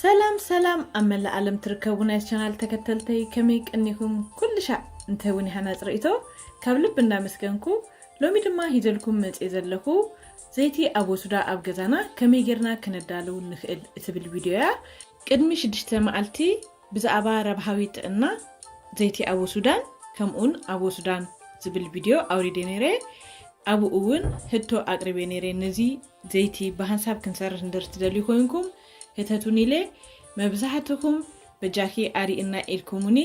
ሰላም ሰላም፣ ኣብ መላእ ዓለም ትርከቡ ናይ ቻናል ተከተልተይ፣ ከመይ ቀኒኹም? ኩሉ ሻዕ እንተ እውን ይሃናጽ ርእይቶ ካብ ልቢ እንዳመስገንኩ፣ ሎሚ ድማ ሂዘልኩም መጽየ ዘለኹ ዘይቲ ኣቦሱዳ ኣብ ገዛና ከመይ ጌርና ክነዳልው ንኽእል እትብል ቪድዮ እያ። ቅድሚ ሽዱሽተ መዓልቲ ብዛዕባ ረብሃዊ ጥዕና ዘይቲ ኣቦሱዳን ከምኡን ኣቦሱዳን ዝብል ቪድዮ ኣውሪደ ነይረ። ኣብኡ እውን ህቶ ኣቅሪበ ነይረ። ነዚ ዘይቲ ብሃንሳብ ክንሰርሕ እንድር ትደልዩ ኮይንኩም ህተቱኒ ኢለ። መብዛሕትኹም በጃኪ ኣሪእና ኢልኩሙኒ።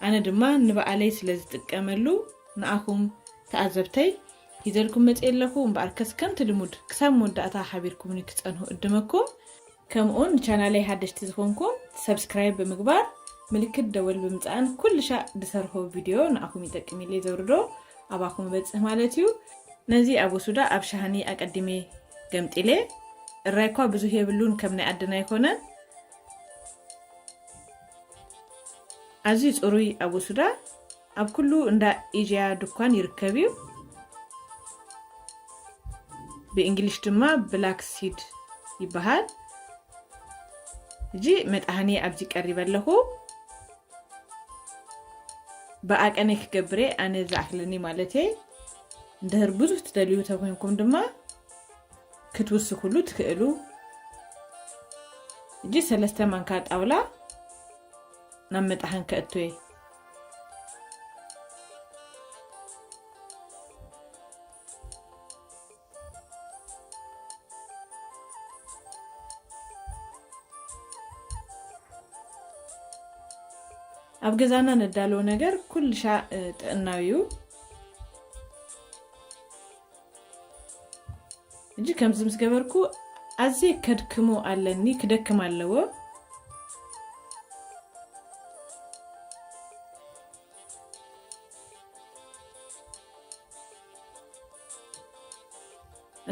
ኣነ ድማ ንባዕለይ ስለ ዝጥቀመሉ ንኣኹም ተኣዘብተይ ሂዘልኩም መፅእ ኣለኹ። እምበኣርከስ ከምቲ ልሙድ ክሳብ መወዳእታ ሓቢርኩምኒ ክፀንሁ እድመኩም። ከምኡን ንቻናለይ ሓደሽቲ ዝኾንኩም ሰብስክራይብ ብምግባር ምልክት ደወል ብምፅኣን ኩሉ ሻዕ ድሰርሆ ቪድዮ ንኣኹም ይጠቅም ኢለ ዘውርዶ ኣባኹም በፅህ ማለት እዩ። ነዚ ኣቦሱዳ ኣብ ሻሃኒ ኣቀዲሜ ገምጢለ። እራይ እኳ ብዙህ የብሉን፣ ከም ናይ ዓድና ኣይኮነን። ኣዝዩ ጽሩይ ኣቦሱዳ ኣብ ኩሉ እንዳ ኢጅያ ድኳን ይርከብ እዩ። ብእንግሊሽ ድማ ብላክ ሲድ ይበሃል። ሕጂ መጥሃኒ ኣብዚ ቀሪበ ኣለኹ። ብኣቀነ ክገብረ ኣነ ዝኣክለኒ ማለተይ። እንድህር ብዙህ ትደልዩ ተኮይንኩም ድማ ክትውስኩሉ ትክእሉ። እጂ ሰለስተ ማንካ ጣውላ ናብ መጣሕን ከእትወ። ኣብ ገዛና ነዳልዎ ነገር ኩልሻ ጥዕናዊ እዩ። እጂ ከምዚ ምስ ገበርኩ ኣዝየ ከድክሞ ኣለኒ፣ ክደክም ኣለዎ።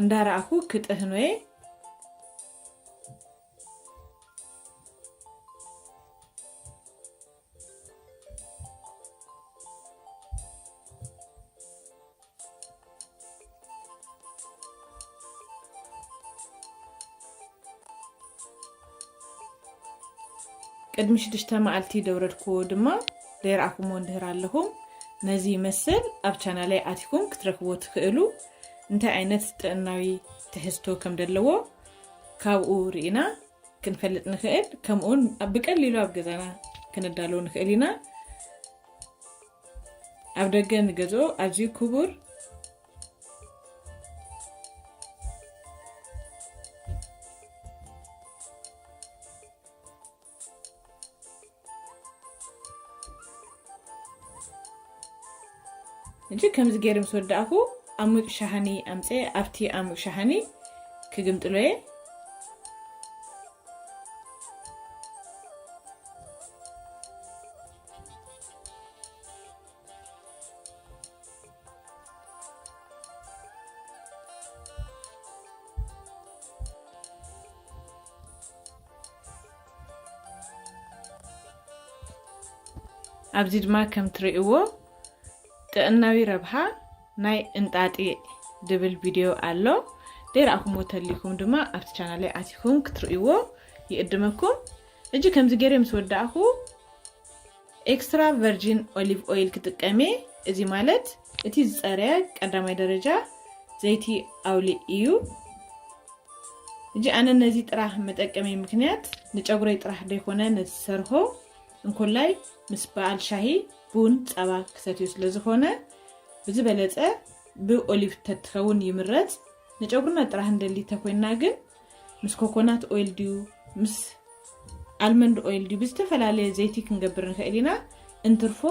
እንዳረኣኹ ክጥህኖ እየ። ቅድሚ ሽዱሽተ መዓልቲ ደውረድክዎ ድማ ደይረኣኹሞ እንድህር ኣለኹም። ነዚ ይመስል። ኣብ ቻናለይ ኣቲኩም ክትረክብዎ ትኽእሉ። እንታይ ዓይነት ጥዕናዊ ትሕዝቶ ከም ዘለዎ ካብኡ ርኢና ክንፈልጥ ንኽእል። ከምኡውን ኣብ ብቀሊሉ ኣብ ገዛና ክነዳልዎ ንኽእል ኢና። ኣብ ደገ ንገዝኦ ኣዝዩ ክቡር። እጂ ከምዚ ገይረ ምስ ወዳእኩ፣ ኣሙቅ ሻሃኒ ኣምፀ። ኣብቲ ኣሙቅ ሻሃኒ ክግምጥሎ እየ። ኣብዚ ድማ ከም ትርእይዎ ጥዕናዊ ረብሓ ናይ እንጣጢዕ ድብል ቪድዮ ኣሎ። ደይረኣኹምዎ ተሊኩም ድማ ኣብቲ ቻናለይ ኣቲኩም ክትርእይዎ ይእድመኩም። እጂ ከምዚ ገይረ ምስ ወዳእኹ ኤክስትራ ቨርጂን ኦሊቭ ኦይል ክጥቀም እየ። እዚ ማለት እቲ ዝፀረየ ቀዳማይ ደረጃ ዘይቲ ኣውሊዕ እዩ። እጂ ኣነ ነዚ ጥራሕ መጠቀሚ ምክንያት ንጨጉረይ ጥራሕ ደይኮነ ነቲ ዝሰርሆ እንኮላይ ምስ በዓል ሻሂ፣ ቡን፣ ጸባ ክሰትዮ ስለ ዝኾነ ብዝበለጸ ብኦሊቭ ተትኸውን ይምረጽ። ንጨጉርና ጥራሕ እንደሊ ተኮይንና ግን ምስ ኮኮናት ኦይል ድዩ ምስ ኣልመንድ ኦይል ድዩ ብዝተፈላለየ ዘይቲ ክንገብር ንኽእል ኢና። እንትርፎ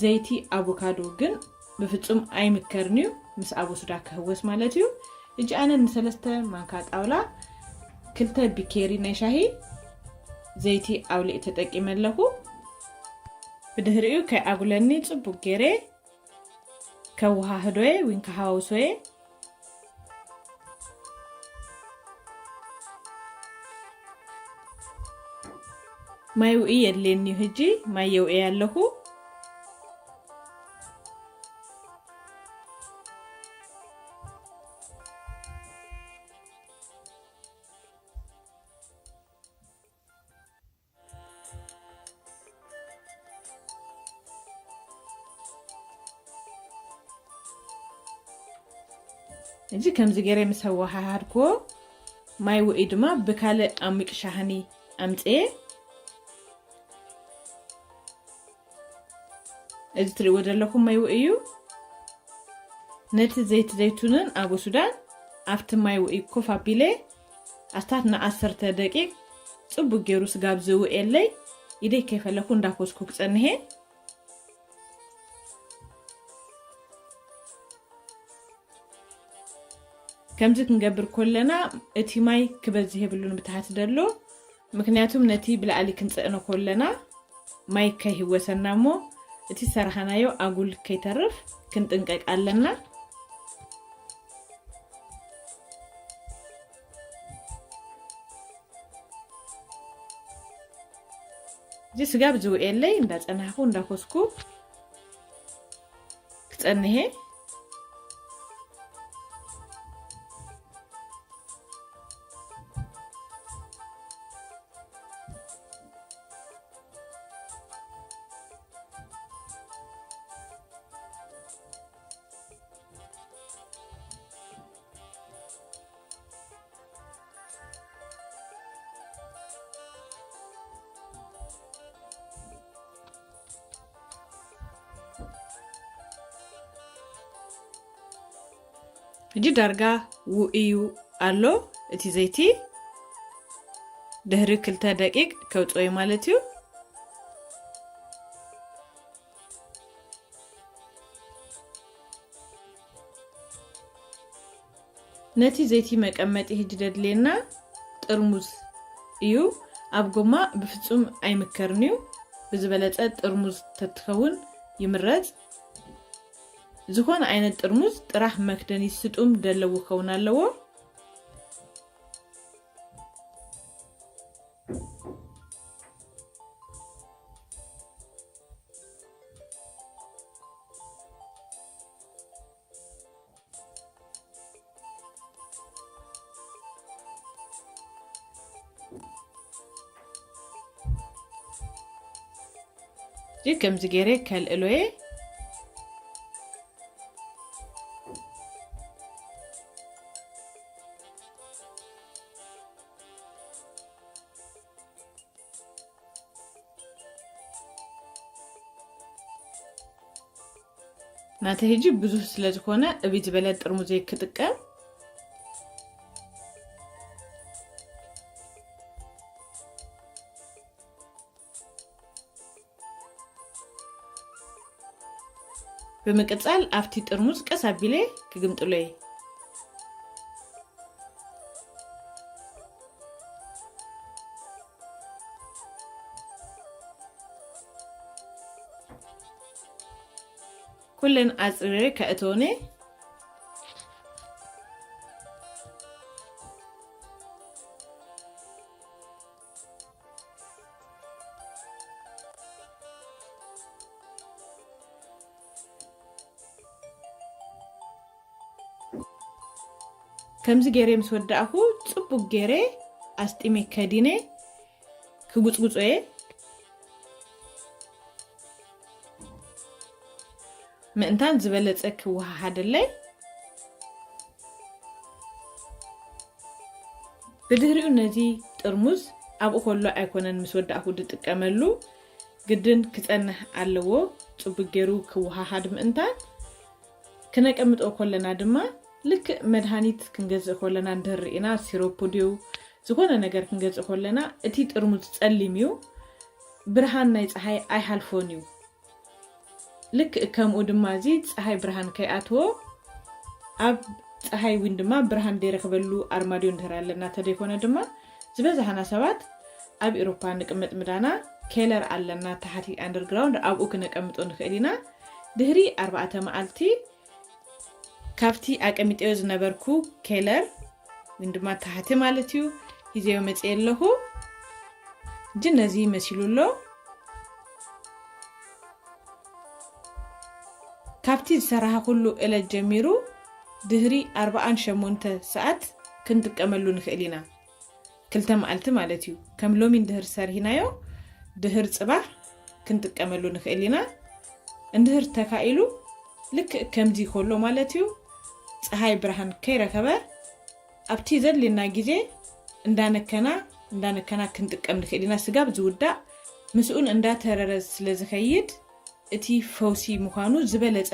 ዘይቲ ኣቮካዶ ግን ብፍጹም ኣይምከርን እዩ፣ ምስ ኣቦሱዳ ክህወስ ማለት እዩ። እጂ ኣነ ንሰለስተ ማንካ ጣውላ ክልተ ቢኬሪ ናይ ሻሂ ዘይቲ ኣውሊዕ ተጠቂመ ኣለኹ። ብድሕሪኡ ከይኣጉለኒ ጽቡቅ ገይረ ከወሃህዶየ ወይ ከሃውሶየ። ማይ ውዒ የድልየኒ እዩ። ሕጂ ማይ የውዕየ ኣለኹ። እዚ ከምዚ ገይረ ምስ ኣወሃሃድክዎ፣ ማይ ውዒ ድማ ብካልእ ዓሚቕ ሻህኒ ኣምጽኤ። እዚ ትርእይዎ ዘለኹም ማይ ውዒ እዩ። ነቲ ዘይቲ ዘይቱንን ኣቦ ሱዳን ኣብቲ ማይ ውዒ ኮፍ ኣቢለ ኣስታት ንዓሰርተ ደቂቕ ጽቡቕ ገይሩ ስጋብ ዝውዕየለይ ኢደይ ከይፈለኹ እንዳኮስኩ ክጸንሔ። ከምዚ ክንገብር ኮለና እቲ ማይ ክበዝህ የብሉን ብታሕቲ ደሎ፣ ምክንያቱም ነቲ ብላዕሊ ክንጸዕኖ ኮለና ማይ ከይህወሰና እሞ እቲ ሰራሕናዮ ኣጉል ከይተርፍ ክንጥንቀቅ ኣለና። እዚ ስጋብ ዝውዕየለይ እንዳጸናሕኩ እንዳኮስኩ ክጸንሔ። ሕጂ ዳርጋ ውእዩ ኣሎ እቲ ዘይቲ። ድሕሪ ክልተ ደቂቅ ከውፅኦ እዩ ማለት እዩ። ነቲ ዘይቲ መቀመጢ ሕጂ ደድልየና ጥርሙዝ እዩ። ኣብ ጎማ ብፍጹም ኣይምከርን እዩ። ብዝበለጸ ጥርሙዝ ተትኸውን ይምረጽ። ዝኾነ ዓይነት ጥርሙዝ ጥራሕ መክደኒ ስጡም ደለዉ ክኸውን ኣለዎ። እዚ ከምዚ ገይረ ከልእሎ እየ። ናተ ሕጂ ብዙሕ ስለ ዝኾነ እብይ ዝበለ ጥርሙዘይ ክጥቀም። ብምቅጻል ኣብቲ ጥርሙዝ ቀስ ኣቢለ ክግምጥሎ እየ። ኩለን ኣጽሪረ ከእተወን እየ። ከምዚ ገይረ ምስ ወዳእኩ ጽቡቅ ገይረ ኣስጢመ ከዲነ ክጉጽጉጾ እየ። ምእንታን ዝበለጸ ክወሃሃደለይ። ብድሕሪኡ ነዚ ጥርሙዝ ኣብኡ ከሎ ኣይኮነን ምስ ወዳእኩ ዝጥቀመሉ፣ ግድን ክጸንሕ ኣለዎ ጽቡቅ ገይሩ ክወሃሃድ ምእንታን። ክነቀምጦ ከለና ድማ ልክዕ መድሃኒት ክንገዝእ ከለና እንድህር ርኢና ሲሮፕ ድዩ ዝኾነ ነገር ክንገዝእ ከለና እቲ ጥርሙዝ ጸሊም እዩ፣ ብርሃን ናይ ጸሓይ ኣይሓልፎን እዩ። ልክዕ ከምኡ ድማ እዚ ጸሓይ ብርሃን ከይኣትዎ ኣብ ጸሓይ እውን ድማ ብርሃን ዘይረኽበሉ ኣርማድዮ እንድህር ኣለና ተደይኮነ ድማ ዝበዛሕና ሰባት ኣብ ኤሮፓ ንቅመጥ ምዳና ኬለር ኣለና ታሕቲ ኣንደርግራውንድ ኣብኡ ክነቀምጦ ንኽእል ኢና። ድህሪ ኣርባዕተ መዓልቲ ካብቲ ኣቀሚጠዮ ዝነበርኩ ኬለር ወይ ድማ ታሕቲ ማለት እዩ ሂዘዮ መፅየ ኣለኹ። እጂ ነዚ መሲሉ ኣሎ። ካብቲ ዝሰራሕኩሉ እለት ጀሚሩ ድህሪ ኣርባዓን ሸሞንተ ሰዓት ክንጥቀመሉ ንኽእል ኢና። ክልተ መዓልቲ ማለት እዩ። ከም ሎሚ እንድህር ሰሪህናዮ ድህር ጽባሕ ክንጥቀመሉ ንኽእል ኢና። እንድህር ተካኢሉ ልክዕ ከምዚ ከሎ ማለት እዩ። ፀሃይ ብርሃን ከይረከበ ኣብቲ ዘድልየና ግዜ እንዳነከና እንዳነከና ክንጥቀም ንክእል ኢና። ስጋብ ዝውዳእ ምስኡን እንዳተረረ ስለ ዝኸይድ እቲ ፈውሲ ምዃኑ ዝበለፀ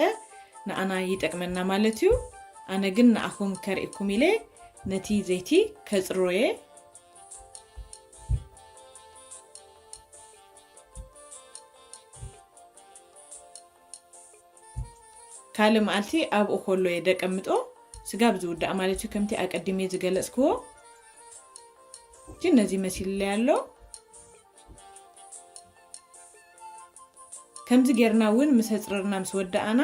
ንኣና ይጠቅመና ማለት እዩ። ኣነ ግን ንኣኹም ከርእኩም ኢለ ነቲ ዘይቲ ከፅሮየ። ካልእ መዓልቲ ኣብኡ ከሎ እየ ደቀምጦ። ስጋብ ዝውዳእ ማለት እዩ፣ ከምቲ ኣቀዲሜ ዝገለጽክዎ። ግን ነዚ መሲልለይ ኣሎ። ከምዚ ጌርና እውን ምስ ኣጽረርና ምስ ወዳእና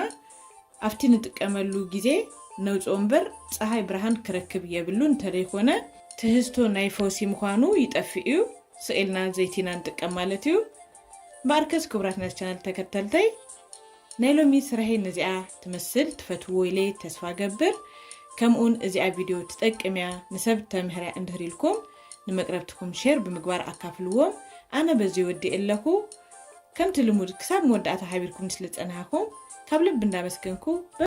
ኣብቲ ንጥቀመሉ ግዜ ነውፅኦ እምበር ፀሃይ ብርሃን ክረክብ የብሉ። እንተደይኮነ ትህዝቶ ናይ ፈውሲ ምዃኑ ይጠፍእ እዩ። ስቕ ኢልና ዘይቲና ንጥቀም ማለት እዩ። እምበኣርከስ ክቡራት ናይ ቻናል ተከተልተይ ናይ ሎሚ ስራሐይ ነዚኣ ትመስል። ትፈትዎ ኢለ ተስፋ ገብር። ከምኡን እዚኣ ቪድዮ ትጠቅም እያ ንሰብ ተምህር እያ እንድህር ኢልኩም ንመቅረብትኩም ሼር ብምግባር ኣካፍልዎም። ኣነ በዚ ወዲ ኣለኹ። ከምቲ ልሙድ ክሳብ መወዳእታ ሓቢርኩም ስለ ዝጸናሕኩም ካብ ልቢ እንዳመስገንኩ